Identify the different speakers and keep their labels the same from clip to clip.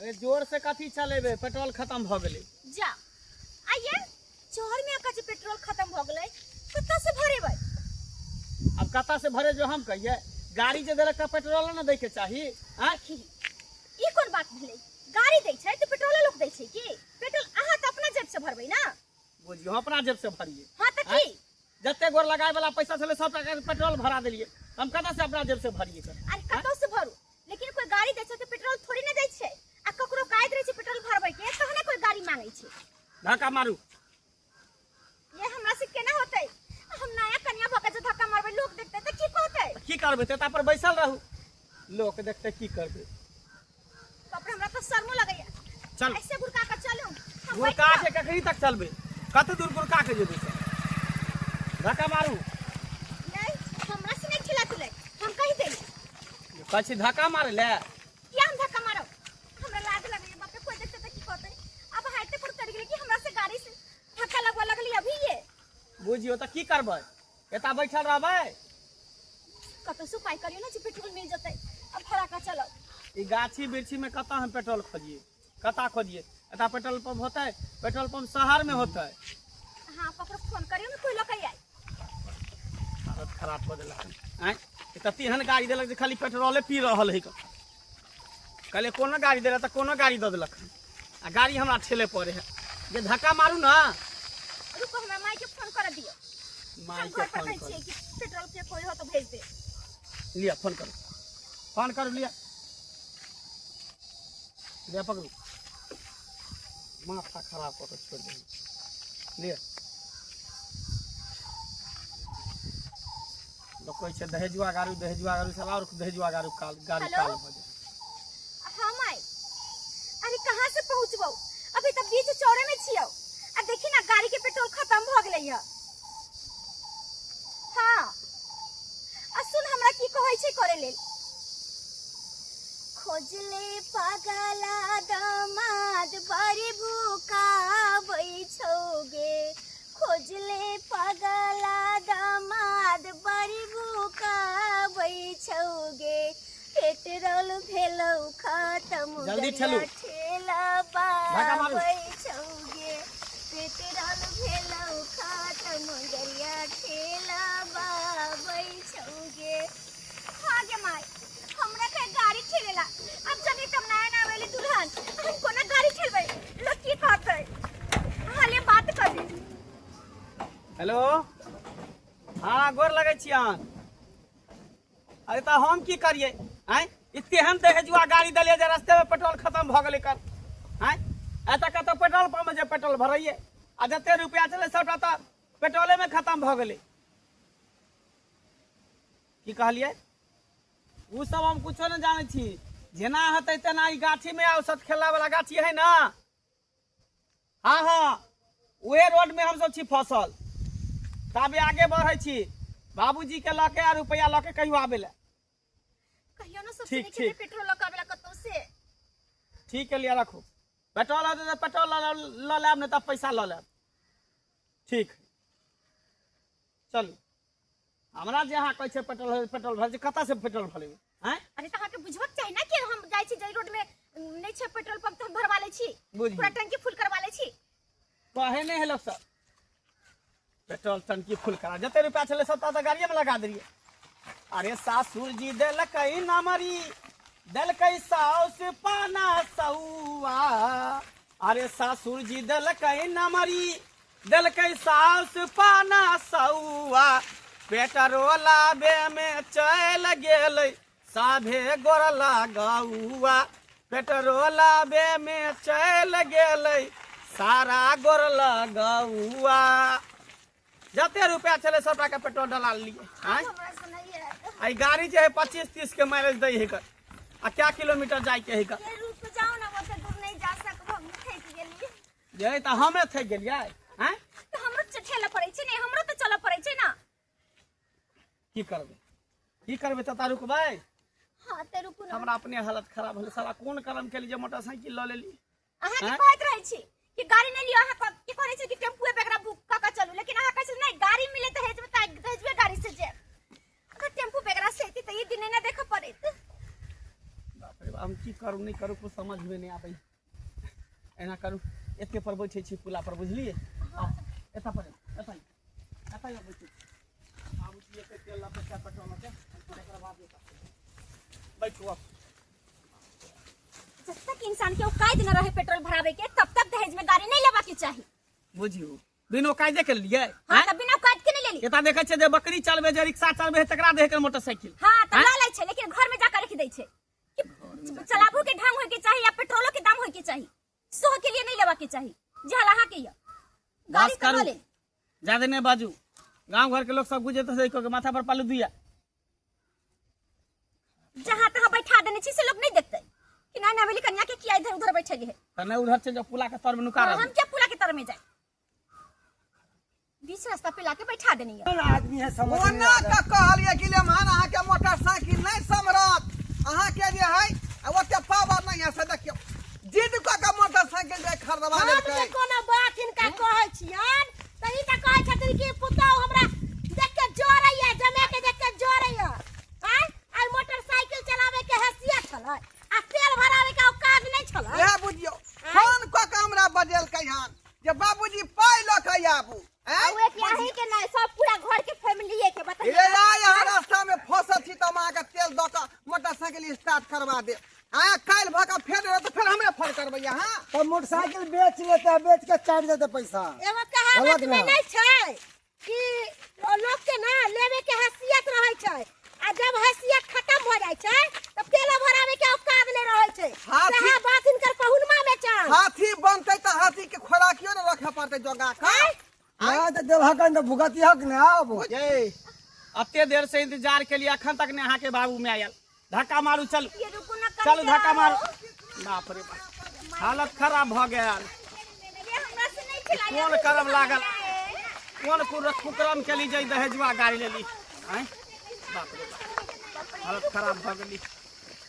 Speaker 1: अरे जोर से कथी चलेबे, पेट्रोल खत्म भ गेलै।
Speaker 2: जा आइए शहर में आका जे पेट्रोल खत्म भ गेलै, कतऽ से भरेबै?
Speaker 1: अब कतऽ से भरे जो हम कहिए? गाड़ी जे देलक तऽ पेट्रोल ने दै के चाही। आँय,
Speaker 2: देखी, ई कोन बात भेलै? गाड़ी दै छै तऽ पेट्रोलो लोक दै छै की? पेट्रोल अहाँ तऽ अपना जेब से भरबै ना।
Speaker 1: बुझियौ, हम अपना जेब से भरिए?
Speaker 2: हाँ तऽ की?
Speaker 1: जते गोर लगाए वाला पैसा छलै सब टाका पेट्रोल भरा देलिए, हम कतऽ से अपना जेब से भरिए कर?
Speaker 2: अरे कतौ से भरू, लेकिन कोई गाड़ी दै छै तऽ पेट्रोल थोड़ी ना दै छै। आ ककरो कायद रहै छै पेट्रोल भरबै के, तहने कोई गाड़ी मांगै छै।
Speaker 1: धक्का मारू।
Speaker 2: ये हमरा से केना होतै? हम नया कन्या भऽ के जे धक्का मारबै, लोक देखतै तऽ की कहतै?
Speaker 1: की करबै? तऽ पर बैसल रहू, लोक देखतै की करबै?
Speaker 2: बाप रे, हमरा तऽ शर्मो लगैया।
Speaker 1: चल।
Speaker 2: ऐसे गुड़का के चलू। हम
Speaker 1: गुड़का
Speaker 2: बैठ
Speaker 1: के कखनी तक चलबै? कते दूर गुड़का के जेबै? से धक्का मारू।
Speaker 2: नहीं, हमरा से नहीं खिला तुले, हम कहि देली।
Speaker 1: कहै छी धक्का मारे ले।
Speaker 2: किया हम धक्का मारब? हमरा लाज लगैया बाप रे, कोई देखतै तऽ की कहतै? अब हाइते पर उतर गेलै कि हमरा से गाड़ी से धक्का लगवा लगली अभी ये।
Speaker 1: बुझियौ तऽ की करबै? एतऽ बैठल रहबै?
Speaker 2: कतौ से उपाय करियौ ने जे पेट्रोल मिल जेतै, अब भरा के चलब।
Speaker 1: ई गाछी वृक्षी में कतऽ हम पेट्रोल खोजिए? कतऽ खोजिए? एतऽ पेट्रोल पंप होतै? पेट्रोल पंप शहर में होतै।
Speaker 2: हाँ, ककरो फोन करियौ ने, कोई लऽ के आइ।
Speaker 1: हालत खराब कऽ देलक। आँय, ई तऽ तेहन गाड़ी देलक जे खाली पेट्रोले पी रहल है। कहलियै कोनो गाड़ी देलक तऽ कोनो गाड़ी दऽ देलक, आ गाड़ी हमरा ठेले पड़े है जे धक्का मारू ना।
Speaker 2: रुको, हमरा माई के फोन कर दियो।
Speaker 1: माई
Speaker 2: हम
Speaker 1: के
Speaker 2: घर पर
Speaker 1: फोन
Speaker 2: कहै
Speaker 1: कर
Speaker 2: छियै कि पेट्रोल के कोई हो तो भेज दे।
Speaker 1: लिअ, फोन करू, फोन करू। लिअ, लिअ, पकड़ू। माथा खराब कऽ के छोड़ि देलक। लिअ। लोक कहै छै दहेजुआ गाड़ू, दहेजुआ गाड़ू, साला आओर दहेजुआ गाड़ू काल गाड़ू।
Speaker 2: हेलो?
Speaker 1: काल भऽ जाइ।
Speaker 2: हाँ माई, अरे कहाँ से पहुँचबौ? अभी तऽ बीच चौरे में छियौ, आ देखी ना गाड़ी के पेट्रोल खत्म भऽ गेलै है। हाँ, आ सुन, हमरा की कहै छै करे लेल। खोजले पगला दमाद बड़ी भूकाबै छौगे, खोजले पगला दमाद बड़ी भूकाबै छौगे, पेट्रोल भेलौ खत्म,
Speaker 1: जल्दी ठेलू।
Speaker 2: ठेला
Speaker 1: धक्का मारू।
Speaker 2: बाबै छौगे, पेट्रोल भेलौ खत्म, गरिया ठेला बाबै छौगे। हाँ गे माय, हमरा के गाड़ी ठेलेला अब जब तब नया नया वेली दुल्हन, हम कोना गाड़ी ठेलबै? लोग की कहतै? हाले बात करी।
Speaker 1: हेलो, हाँ, गोर लगै छी अहाँ। अरे तऽ हम की करियै? आँय, ई तेहन दहेजुआ गाड़ी देलियै जे रस्तेमे पेट्रोल खत्म भऽ गेलै कर। आँय, एतऽ कतौ पेट्रोल पंप जे पेट्रोल भरैयै? आ जते रुपया छलै सबटा तऽ पेट्रोलेमे खत्म भऽ गेलै। की कहलियै? ओ सब हम कुछो नहि जानै छी। जेना हेतै तेना। ई गाछीमे आउ, सतखेला वाला गाछी है ना? हाँ हाँ, उहे रोड में हमसब छी फसल। ताबे आगे बढ़ै छी, बाबूजी के लऽ के आ रुपया लऽ के कहियो आबै लए।
Speaker 2: कहियो ना सब
Speaker 1: ठीक,
Speaker 2: सुनै छै
Speaker 1: ठीक।
Speaker 2: पेट्रोल लऽ के आबेला कतौ से।
Speaker 1: ठीक है, लिअ, रखू। पेट्रोल होतै तऽ पेट्रोल लऽ लेब, नहि तऽ पैसा लऽ लेब। ठीक, चलू। हमरा जे अहाँ कहै छियै पेट्रोल पेट्रोल भर छै, कतऽ से पेट्रोल भरेबै? आँय?
Speaker 2: अरे तऽ अहाँके बुझबक चाही ना कि हम जाइ छी जै रोड में नहि छै पेट्रोल पंप तऽ हम भरवा लै छी।
Speaker 1: बुझियौ।
Speaker 2: पूरा टंकी फुल करवा लै छी।
Speaker 1: कहे नहि है लोक सब पेट्रोल टंकी फुल करा। जते रुपया छलै सबटा तऽ गाड़िए में लगा देलियै। अरे सासुर जी देलकै नमरी, देलकै साउस पाना सौआ। अरे सासुर जी देलकै नमरी, देलकै साउस पाना सौआ, पेट्रोल आबे में चलि गेलै साभे गोर लगौआ, पेट्रोल आबे में चलि गेलै सारा गोर लगौआ। जते रुपया छलै सबटा के पेट्रोल डला लेलियै। आँय,
Speaker 2: हमरा से नहीं है।
Speaker 1: आ ई गाड़ी जे है 25-30 के माइलेज दै है कर, आ क्या किलोमीटर जाय के है कर?
Speaker 2: ये रुक जाओ ना, ओते दूर नहीं जा सकब, हम थकि गेली।
Speaker 1: जे तऽ हमे थकि गेलियै? आँय?
Speaker 2: तऽ हमरो ठेला पड़ै छै ने, हमरो तऽ चलऽ पड़ै छै ना।
Speaker 1: की करबै, की करबै? तता रुकबै?
Speaker 2: हाँ तऽ रुकू ना।
Speaker 1: हमरा अपने हालत खराब होलै। साला कोन करम केली जे मोटरसाइकिल लऽ लेली?
Speaker 2: अहाँ के
Speaker 1: आँय?
Speaker 2: कहैत रहै छी कि गाड़ी नहीं लियो, अहाँ की करै छी कि टेम्पुए वगैरह बुक कऽ के चलू, लेकिन अहाँ कहै छी नहीं, गाड़ी मिले तऽ हेजबे तऽ दहेजुए गाड़ी से जायब। अगर टेम्पू वगैरह से एती तऽ ई दिन नहि देखऽ पड़ैत।
Speaker 1: बाप रे बाप, हम की करू नहि करू कुछ समझमे नहि आबै। एना करू, एते पर बैठे छी पुला पर, बुझलियै? आ एतऽ पर, एतऽ एतऽ बैठे छी। आबू छी एते तेल लऽ कऽ, पेट्रोल लऽ कऽ, तकर बाद बैठू आब।
Speaker 2: जब तक इंसान के औकात न रहे पेट्रोल भरावे के, तब तक दहेज में गाड़ी नहीं लेवा के चाही।
Speaker 1: बुझियौ, बिना औकाते के लिए।
Speaker 2: हाँ, तब बिना औकात के नहीं लेली।
Speaker 1: एता देखै छियै जे बकरी चलबे, जे रिक्शा चलबे है, तकरा देख के मोटरसाइकिल।
Speaker 2: हाँ, तब ला लै छै, लेकिन घर में जाकर रख दै छै कि चलाबो के ढंग होय के चाही या पेट्रोलो के दाम होय के चाही। सो के लिए नहीं लेवा के चाही। जे अहाँ के ये गाड़ी
Speaker 1: बस
Speaker 2: तो
Speaker 1: करू।
Speaker 2: ले।
Speaker 1: ज्यादा नहीं बाजू, गांव घर के लोग सब बुझे तो के माथा पर पालू दिया।
Speaker 2: जहाँ तहाँ बैठा देने छी से लोग नहीं देखते कि ना नवेली कन्या के किया इधर उधर बैठे है।
Speaker 1: त नहीं उधर चल जाओ, पुला के तर में नुका
Speaker 2: हम क्या पुला के तर में जाए, बीच रास्ता पे लाके बैठा देनी है।
Speaker 3: आदमी है समझ नहीं
Speaker 4: ओना
Speaker 3: आता।
Speaker 4: के कहलियै कि लेमहन अहाँके मोटरसाइकिल नहि सम्हरत, अहाँके जे है आ ओते पावर नहि है, से देखियौ जिद कऽ के मोटरसाइकिल जे खरीदवा
Speaker 5: हम
Speaker 4: लेलकै।
Speaker 5: जे कोनो बात हिनका कहै छियन तऽ ई तऽ कहै छथिन कि पुतहु हमरा देख के जरैया, जमे के देख के जरैया। आँय, आइ मोटरसाइकिल चलावे के हैसियत छलै आ तेल भरावे के औकात नहि छलै।
Speaker 4: इएह बुझियौ, फोन कऽ के हमरा बजेलकै हन जे बाबूजी पाइ लऽ के आबू। आँय?
Speaker 2: आ एक अहीं के नहि, सब पूरा घर के फैमिली के बताइए।
Speaker 4: ए आइ अहाँ रास्ता में फंसल छी तऽ हम अहाँके तेल दऽ कऽ मोटरसाइकिल स्टार्ट करवा देब। आँ, काल्हि भऽ कऽ फेर एबै तऽ फेर हमरे फोन करबै अहाँ।
Speaker 3: तो मोटरसाइकिल बेच लेते हैं, बेच के चाट देते पैसा।
Speaker 5: एगो कहावत
Speaker 3: गलत
Speaker 5: में
Speaker 3: ना।
Speaker 5: नहीं छै कि लोग के ना लेवे के हैसियत रहे छै, आ जब हैसियत खत्म हो जाय छै तब तेलो भरावे के औकात नहीं रहे छै।
Speaker 4: हाथी-
Speaker 5: सएह बात हिनकर पहुनमा में छै।
Speaker 4: हाथी बनतै तऽ हाथी के खोराकियो ने रखे पड़तै जोगा के।
Speaker 3: हाँ, तो देलहक हन तऽ भुगतिहक ने आब।
Speaker 1: ये अते देर से इंतजार के लिए अखन तक ने अहाँ के बाबू में आयल। धक्का मारू, चल
Speaker 2: ये रुकू ना,
Speaker 1: चल,
Speaker 2: कनिया
Speaker 1: धक्का मारू।
Speaker 2: आरो।
Speaker 1: बाप रे बाप, हालत खराब भ गेल।
Speaker 2: ये हमरा से नहीं खिलाया।
Speaker 1: कोन करम लागल, कोन कुकरम के ली जे दहेजुआ गाड़ी लेली। आँय, बाप रे बाप, हालत खराब भ गेली।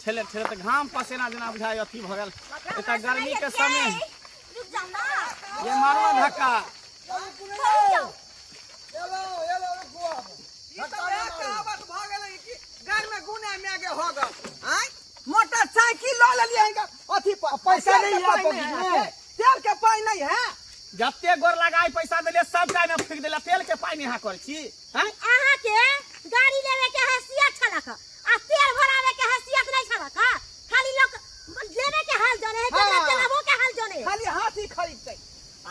Speaker 1: ठेले ठेले तऽ घाम पसेना जेना बुझाइ अथी भ गेल। एतऽ गर्मी के समय।
Speaker 2: रुक जाओ ना,
Speaker 1: ये मारू ना धक्का।
Speaker 2: रुक जाओ।
Speaker 3: एलो एलो रुकू आब।
Speaker 4: ई तऽ वएह कहावत भऽ गेलै कि घर में गुने मेगे हो गेल। आँय, मोटरसाइकिल लऽ लेलियै हन अथी पर,
Speaker 3: पैसा
Speaker 4: तेल
Speaker 3: नहीं
Speaker 4: के
Speaker 3: है
Speaker 4: पाइ
Speaker 3: पॉकेट
Speaker 4: नहीं
Speaker 3: में।
Speaker 4: है, तेल के पाइ नहीं है।
Speaker 1: जते गोर लगाई पैसा देलियै सब टाइम में फूकि देलियै, तेल के पाइ नहीं अहाँ करै छी। आँय?
Speaker 5: अहाँ के गाड़ी लेवे के हैसियत छलक आ तेल भरावे के हैसियत नहीं छलक। खाली लोग लेवे के हाल जाने है,
Speaker 4: हाँ।
Speaker 5: चलाबो के हाल जाने है।
Speaker 4: खाली हाथी खरीदतै।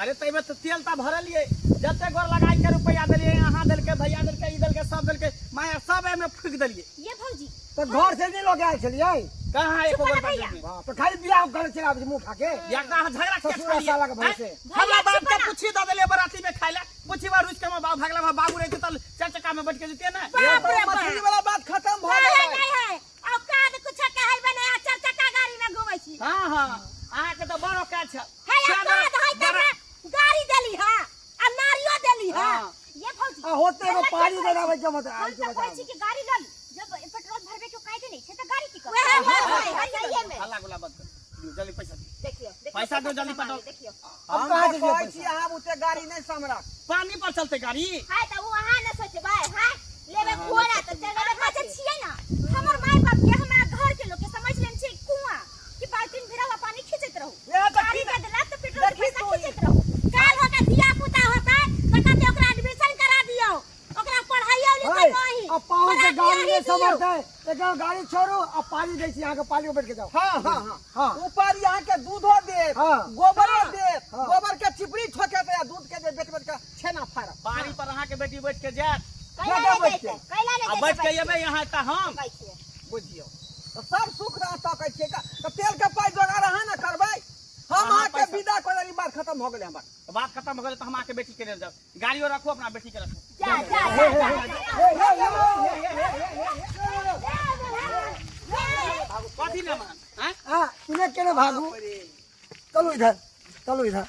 Speaker 1: अरे तैमे तऽ तेल तऽ भरलियै, जते गोर लगाई के रुपया देलियै, अहाँ देलकै, भैया देलकै, ई देलकै, सब देलकै, माया सब एहिमे फूकि देलियै।
Speaker 2: ये भौजी
Speaker 3: तो घर से नहीं लोग आयल छलियै?
Speaker 1: कहाँ एको
Speaker 2: चुप
Speaker 1: गोर
Speaker 2: ना भैया।
Speaker 1: देलकै?
Speaker 3: बाप, तो खाली बियाह करे चला आबै छै मुँह फाके।
Speaker 1: या तऽ अहाँ झगड़ा किया
Speaker 3: ससुरा
Speaker 1: छलियै?
Speaker 3: साला के भरोसे।
Speaker 1: आँय? हमरा
Speaker 5: भैया,
Speaker 1: बाप
Speaker 5: चुप
Speaker 1: के
Speaker 5: ना।
Speaker 1: पुछी दऽ देलियै बराती में खाय लए, पुछी बार रुसि के हमर बाप भागला, बाबू रहितै तऽ चारि चक्का में बैठ के जैतियै ने।
Speaker 5: बाप रे बाप।
Speaker 4: मछली वाला बात खत्म भऽ
Speaker 5: नहीं है,
Speaker 4: गेलै।
Speaker 5: नहीं है, औकात कुछ के है बने, आ चार चक्का गाड़ी में घूमै छी।
Speaker 1: हाँ हाँ, अहाँके तऽ बड़ औकात छै।
Speaker 5: है औकात है तऽ
Speaker 1: बड़ा-
Speaker 5: गाड़ी देली है आ नारियो देली है।
Speaker 1: हाँ।
Speaker 2: ये भौजी
Speaker 3: आ होते एगो पानी दे देबै के मत
Speaker 2: हम
Speaker 3: आइ के
Speaker 2: तऽ कहै
Speaker 3: बताबू।
Speaker 2: छी कि गाड़ी लऽ ली, जब पेट्रोल भरबे के औकात नहीं छै तऽ गाड़ी की करब?
Speaker 5: वएह बात है,
Speaker 2: सही है में।
Speaker 1: हल्ला गुल्ला बंद करू, दियौ, जल्दी पैसा दियौ।
Speaker 2: देखियौ, देखियौ,
Speaker 1: पैसा दो जल्दी
Speaker 2: मांगे,
Speaker 1: पेट्रोल।
Speaker 2: देखियौ।
Speaker 3: अब
Speaker 4: हम
Speaker 3: कहाँ
Speaker 4: तऽ
Speaker 3: से दियौ
Speaker 4: कहै
Speaker 3: पैसा?
Speaker 4: छी अहाँ बुते गाड़ी नहि सम्हरत।
Speaker 1: पानी पर चलते गाड़ी।
Speaker 2: हाय, तऽ उ अहाँ न सोचबै, हाय, लेबै घोड़ा तऽ चलबै
Speaker 5: अहाँ जे छियै ना, हमर माय बाप के, हमरा घर के लोग के समझ लेन छै कुआं
Speaker 2: कि बाल्टीन भरा हुआ पानी खींचैत रहू।
Speaker 4: इएह तऽ
Speaker 2: गाड़ी
Speaker 4: की
Speaker 2: के देला तऽ पेट्रोल के
Speaker 4: देखी
Speaker 2: पैसा
Speaker 4: तू।
Speaker 2: खींचैत रहू।
Speaker 5: काल्हि होके धिया पुता होतै तऽ कहतै ओकरा एडमिशन करा दियौ, ओकरा पढ़ाइयो
Speaker 3: है,
Speaker 5: लिखाइयो अहीं।
Speaker 3: अब पाँव से
Speaker 5: बड़ा
Speaker 3: गाड़ी
Speaker 5: बियाही
Speaker 3: नहीं
Speaker 5: दियौ।
Speaker 3: समझते, लेकिन गाड़ी छोड़ू, अब पानी दै छी अहाँके, पानी में बैठ के जाओ।
Speaker 4: हाँ हाँ हाँ
Speaker 3: हाँ।
Speaker 4: ऊपर यहाँ के दूधो देत,
Speaker 3: हाँ।
Speaker 4: गोबरो देत,
Speaker 3: हाँ।
Speaker 4: गोबर के चिपड़ी ठोकेतै आ दूध के जे बेच बेच के छेना फाड़ब।
Speaker 1: पानी पर अहाँके बेटी बैठ के जायत।
Speaker 2: कैला
Speaker 4: बैठ
Speaker 2: नहि
Speaker 4: के।
Speaker 2: जैतै, कैला नहि
Speaker 1: आ
Speaker 2: जैतै
Speaker 1: बैठ के एबै यहाँ तऽ हम
Speaker 2: बैठिए।
Speaker 4: बुझियौ तऽ सब सुख रह तकै छियै तऽ तेल के पाइ जोगाड़ अहाँ ने करबै। हम
Speaker 1: अहाँ
Speaker 4: अहाँके
Speaker 1: पैसा-
Speaker 4: विदा कऽ देली, बात खत्म भऽ गेलै हमर।
Speaker 1: बात खत्म भऽ गेलै तऽ हम अहाँके बेटी के लेल जाउ, गाड़ियो रखू, अपना बेटी के रखू।
Speaker 2: जा जा जा जा, जा।
Speaker 1: कथी ने मान आँय?
Speaker 3: हाँ, तूने केने भागू, चलू इधर, चलू इधर।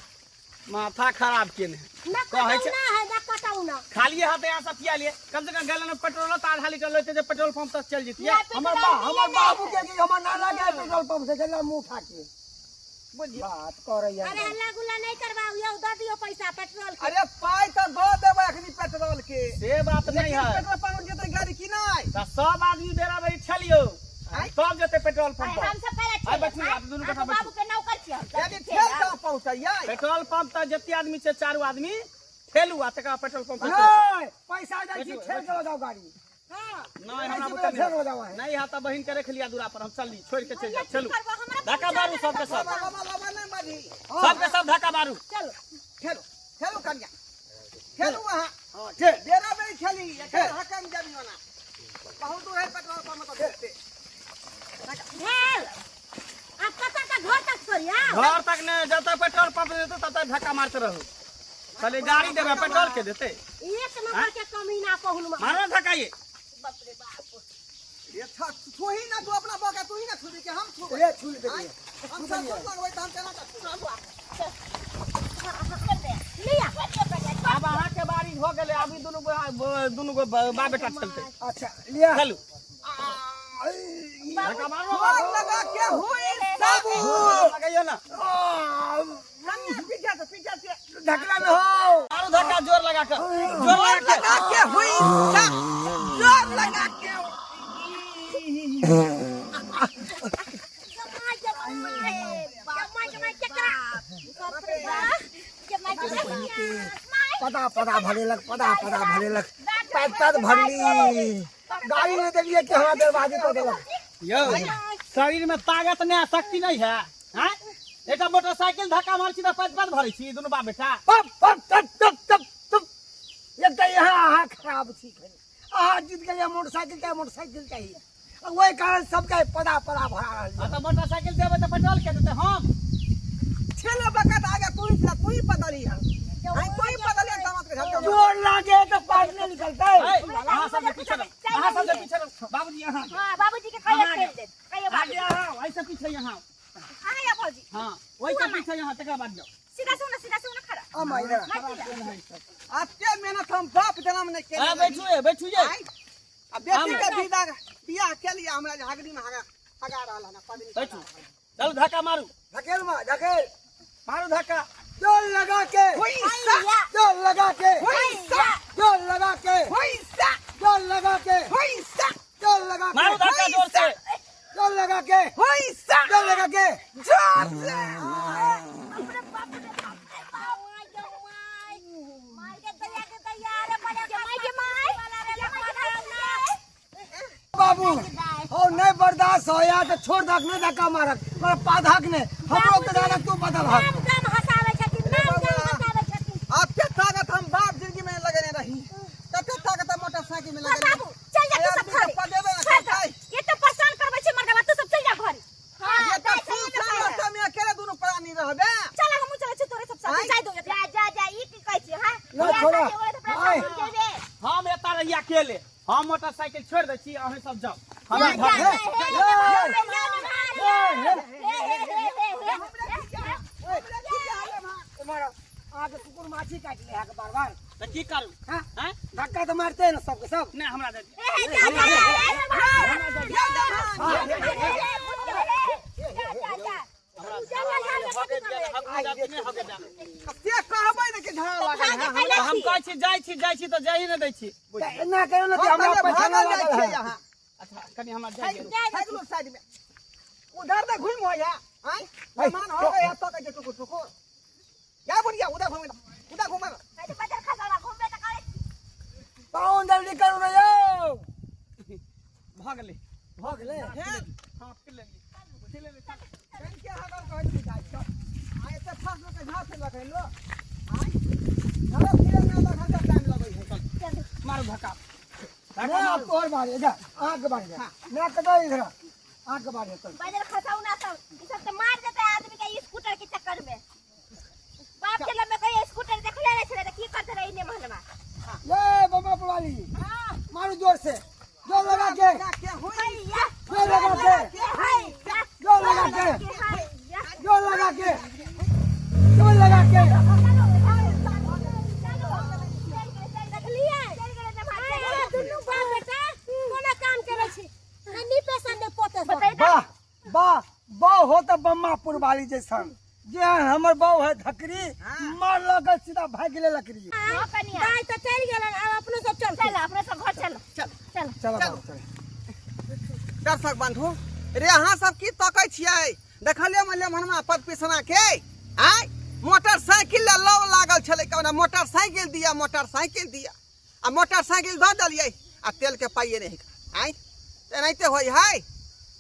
Speaker 1: माथा खराब केने
Speaker 5: ना
Speaker 1: कहै छै-
Speaker 5: कटौना है, ना कटौना।
Speaker 1: खाली हाथ यहाँ सब पिया लिए, कम से कम गेलन पेट्रोल तऽ आधा लीटर लेते जे पेट्रोल पंप तक चल जैतियै।
Speaker 5: ना
Speaker 3: हमर
Speaker 5: पेट्रोल
Speaker 3: बा हमर
Speaker 5: मिले
Speaker 3: बाबू के कि हमर नाना के पेट्रोल पंप से चला मुंह फाके
Speaker 1: बुझियौ।
Speaker 3: बात करैया।
Speaker 5: अरे हल्ला गुल्ला नहीं करवाओ, यौ दऽ दियौ पैसा पेट्रोल के।
Speaker 4: अरे पाइ तऽ दऽ देबै अखनी पेट्रोल के,
Speaker 1: से बात नहीं
Speaker 4: लेकिन
Speaker 1: है।
Speaker 4: पेट्रोल पंप जेतै गाड़ी की नहि?
Speaker 1: तऽ सब आदमी बेरा बेरी छलियौ
Speaker 4: आँय?
Speaker 1: तब जेतै पेट्रोल पंप
Speaker 2: आइ
Speaker 1: पर।
Speaker 2: हम सब कैला
Speaker 1: आइ बैठू।
Speaker 2: ठेलबै?
Speaker 1: पेट्रोल पंप तक जते आदमी छै चारू आदमी ठेलू आ तकर बाद पेट्रोल पंप पर चलू।
Speaker 3: नहीं, पैसा दै छी
Speaker 1: बैठू,
Speaker 3: ठेल के लगाओ गाड़ी।
Speaker 1: नहीं हमरा
Speaker 3: ऐसे
Speaker 1: बुते
Speaker 3: ठेल
Speaker 1: नहीं।
Speaker 3: लगाओ है।
Speaker 1: नहीं हाथ बहिन के रख लिया दूरा पर हम चलली छोड़ के चल जा
Speaker 2: की
Speaker 1: चलू।
Speaker 2: करबो, हमरा
Speaker 1: धक्का मारू सबके सब।
Speaker 4: बाबा बाबा नहीं बाजी।
Speaker 1: सबके सब धक्का मारू।
Speaker 5: चलो
Speaker 4: खेलो खेलो कन्या खेलू वहाँ।
Speaker 3: हाँ, ठेल।
Speaker 4: डेरा में खेली एखन हकम जमी होना बहुत दूर है पेट्रोल पंप तो देखते।
Speaker 5: भेल आ कतऽ तक घर तक छोड़िया?
Speaker 1: घर तक नहीं जब तक पेट्रोल पंप देते तब तक धक्का मारते रहो। पहले गाड़ी देबे पेट्रोल के देते।
Speaker 5: एक नंबर के कमीना पहुन।
Speaker 1: मारो ना धक्का ये।
Speaker 2: बाप रे बाप।
Speaker 4: ये छू ही ना तू अपना बका तू ही ना छुबी के हम छुबै।
Speaker 3: रे छू देलियै।
Speaker 4: हम सब छू लगबै त हम केना के छुबै?
Speaker 2: हां बुआ चल। हां हां कर दे।
Speaker 5: लिया।
Speaker 1: अब अहाँ के बारी हो गेलै अभी दुनू दुनू गो बाप बेटा चलते।
Speaker 3: अच्छा लिया।
Speaker 1: चलू। धक्का मारो।
Speaker 4: जोर लगा के हुई सब।
Speaker 1: लगैयो ना।
Speaker 4: कन्या पीछे से पीछे से
Speaker 3: धकला न हो।
Speaker 1: मारू धक्का जोर लगा कर। जोर
Speaker 4: जोर
Speaker 1: लगा
Speaker 4: लगा के हुई सब। जोर लगा के
Speaker 5: जमाई जमाई जमाई जमाई केकरा बाप रे बाप जमाई जमाई।
Speaker 3: पदा पदा भरेलक पदा पदा भरेलक पैद पैद भरली गाड़ी नहीं देलियै कि हमरा बर्बादी कऽ देलक।
Speaker 1: यौ शरीर में ताकत नहीं है शक्ति नहीं है हैं? एकटा मोटरसाइकिल धक्का मार छी तऽ पैद पैद भरै छी दुनू बाप बेटा।
Speaker 3: पप पप तप तप तप तप। एकटा यहाँ अहाँ खराब छी खनी। अहाँ जीत गेलियै मोटरसाइकिल चाही मोटरसाइकिल चाही आ ओहि कारण सबके पदा पदा भरा रहल
Speaker 1: आ तऽ मोटरसाइकिल देबै तऽ पेट्रोल के देतै हम।
Speaker 4: छेले बकत आगे तू ही तू ही बदली है। आई तू ही बदली है दामाद के झटका।
Speaker 3: जोर लागे तऽ पानी नहीं निकलतै।
Speaker 1: अहाँ सबसे पीछे रहो अहाँ सबसे पीछे रहो बाबूजी यहाँ।
Speaker 2: हां बाबूजी के कहियो खेल दे कहियो
Speaker 1: आगे
Speaker 2: बाबूजी।
Speaker 1: यहाँ ऐसे पीछे यहाँ।
Speaker 2: हां या भौजी।
Speaker 1: हाँ वही के पीछे यहाँ तकर बाद जाओ।
Speaker 2: सीधा सुन सीधा सुन खड़ा।
Speaker 3: आमा इधर आ।
Speaker 4: आते मेहनत हम बाप जनम नहीं केने।
Speaker 1: हां बैठू ये बैठू ये।
Speaker 4: आई आ बेटी के विदा बियाह के लिए हमरा हगड़ी में हगा हगा रहल है ना पदनी।
Speaker 1: बैठू चलू धक्का मारू।
Speaker 3: धकेल मार धकेल
Speaker 1: मारू धक्का।
Speaker 3: जोर लगा के
Speaker 4: हुई सा
Speaker 3: जोर लगा के
Speaker 4: हुई सा
Speaker 3: जोर लगा के
Speaker 4: हुई सा
Speaker 3: जोर लगा के
Speaker 4: हुई सा
Speaker 3: जोर लगा के
Speaker 1: मारू धक्का जोर से
Speaker 3: जोर लगा के
Speaker 4: हुई सा
Speaker 3: जोर लगा के
Speaker 4: जोर से।
Speaker 2: बाप रे बाप रे बाप रे बाप। माय जमाई माय के दया के दया रे बड़ा जमाई जमाई
Speaker 3: बाबू ओ नहीं बर्दाश्त होया तो छोड़ दक नहीं धक्का मारक पर पाधक ने हमरो के दादा तू बदल हक।
Speaker 5: नाम गाम हसाबै छथिन नाम गाम हसाबै छथिन।
Speaker 4: आपके ताकत हम बाप जिंदगी में लगने रही कते ताकत हम मोटरसाइकिल में लगने।
Speaker 2: बाबू चल जा तू सब घरे।
Speaker 4: पदेबे ना
Speaker 2: चल जा।
Speaker 4: करतै।
Speaker 2: ये तो परेशान करबै छै मरगवा तू सब चल जा घरे। हां
Speaker 4: ये तो सुनसान रास्ता में अकेले दोनों प्राणी रहबे।
Speaker 2: चल हमहु चलै छी तोरे सब साथे जाय दो। जा जा जा ई की कहै छी हां?
Speaker 3: ना छोड़ा।
Speaker 1: हम एता रही अकेले हम मोटरसाइकिल छोड़ दै छी अहाँ सब जाओ। हम
Speaker 2: जा
Speaker 1: घर
Speaker 2: जा
Speaker 3: तुम्हारा आगे कुकुर माछी काट ले है बार बार
Speaker 1: तऽ की करू?
Speaker 3: हाँ?
Speaker 1: हैं?
Speaker 3: धक्का तो मारते हैं ना सबके सब।
Speaker 1: नहीं हमरा दे।
Speaker 4: से कहबै ने कि झाड़ा लागल है हमरा।
Speaker 1: हम कहै छी जाइ छी जाइ छी तऽ जाइ नहि दै छी।
Speaker 3: एना कहियो ना कि
Speaker 4: हम
Speaker 3: हमरा
Speaker 4: पहिले
Speaker 3: पैखाना
Speaker 4: भागल जाइ
Speaker 3: लागल
Speaker 4: छियै
Speaker 3: है।
Speaker 4: यहाँ।
Speaker 1: अच्छा कनि हमरा जाइ दियौ।
Speaker 4: भागलू साइड में उधर ने घुम हो या आय मेहमान हो गया तो कहै छै टुकुर टुकुर या बुढ़िया उधर घुमे उधर घुमे।
Speaker 3: पाउन जल्दी करू ना यौ।
Speaker 1: भऽ गेलै
Speaker 3: भऽ गेलै।
Speaker 1: हां फिर लेलियै फिर लेलियै।
Speaker 4: के हगल कहै छी जाइ छ आ एते फास्ट में के झाड़ से लगै लो आय झाड़ फिरे ना लगल त टाइम लगै है।
Speaker 1: चल मारू धक्का।
Speaker 3: ना अब तोहर बारी जा आग बारी जा ना कतौ इधर आग बारी चल।
Speaker 2: बाजर खसाउ ना सब ई सब त मार देतै आदमी के स्कूटर के चक्कर में। बाप के लम्बे कहियो स्कूटर देखले नै छलै त की करते रही ने महलवा।
Speaker 3: ले बम्बा पुराली मारू जोर से जोर लगा के जोर लगा के जोर लगा के जोर लगा के जोर लगा के।
Speaker 5: दुनू बाप बेटा कोना काम करै छी नहीं पैसा नहीं पोते
Speaker 3: वाह वाह बहु हो त बम्मा पुरवाली जैसन जे हमर बहु है धकरी मार लगल सीधा भाग गेलै लकड़ी।
Speaker 5: दाइ त चलि गेलन आब अपनो सब चल
Speaker 2: चल अपनो सब घर चल
Speaker 4: चल
Speaker 2: चल
Speaker 3: चल चल।
Speaker 4: दर्शक बंधु रे अहाँ सब की तकै छियै? देखलियै मले मनमा पद पिसना के आय मोटरसाइकिल लए लौ लागल छलै, कहना मोटरसाइकिल दिअ, मोटरसाइकिल दिअ, आ मोटरसाइकिल दऽ देलियै आ तेलके पाइए नहि आँय। एनाहिते होइ है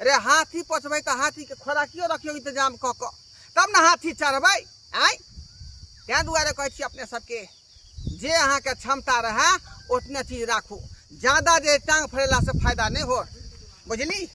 Speaker 4: रे। हाथी पोसबै तऽ हाथीके खोराकियो रखियौ इंतजाम कऽ कऽ, तब ने हाथी चढ़बै आँय। ताहि दुआरे कहै छी अपने सबके, जे अहाँके क्षमता रहए ओतने चीज राखू, ज्यादा जे टाँग फड़ेलासँ फायदा नहि हो, बुझली।